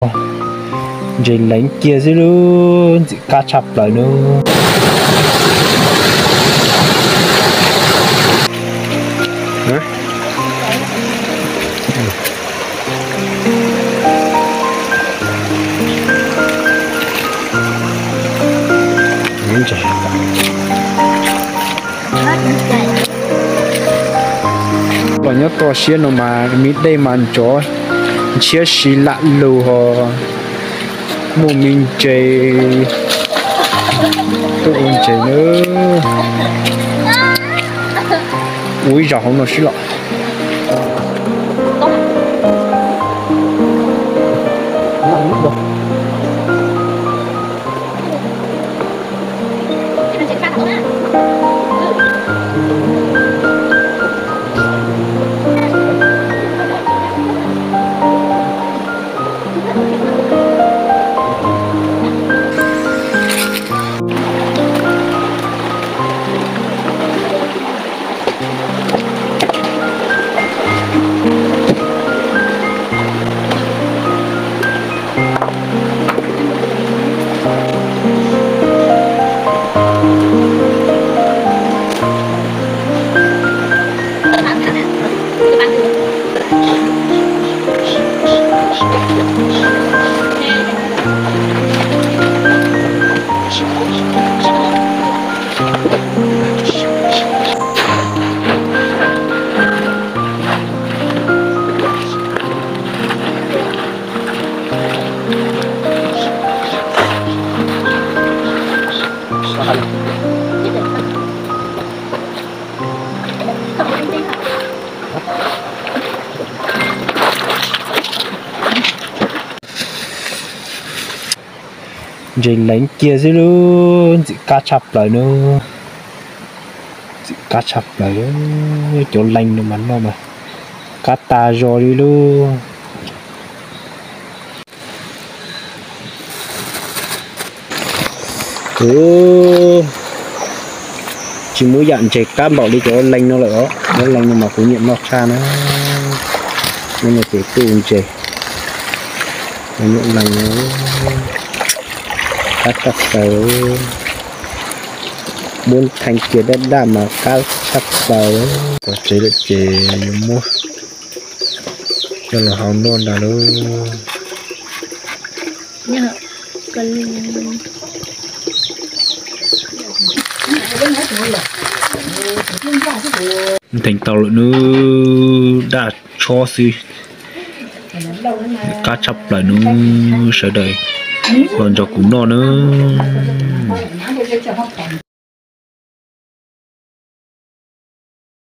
Ntses leev kiag xwb lub, ntxim qab tshaj plaws nawb. Los nyob toj siab no mas me dej mas nrov ntshiab si lam lug ho muaj me ntses tuaj ua ntses nawb. Ua ib zaug hauv no sib los. Ntses leev kiag xwb lub, ntxim qab tshaj plaws nawb. Ntxim qab tshaj plaws, cov leej no mas noj mas qab tas zog li lub. Tsis muaj yam ntses qab npaum li cov leej no lawm os. Cov leej no mas kuv nyiam noj tshaj na. Nyob no ces tuaj ua ntses, nyuam leej no qab tshaj plaws. Muab theej kiag daj daj mas qab tshaj plaws. Pov tsev lawm ces yuav muab coj los hau noj ntag lauj. Theej tau lawm nawb, daj tshob xwb. Qab tshaj plaws nawb, sawv daws los nrog kuv noj nawb.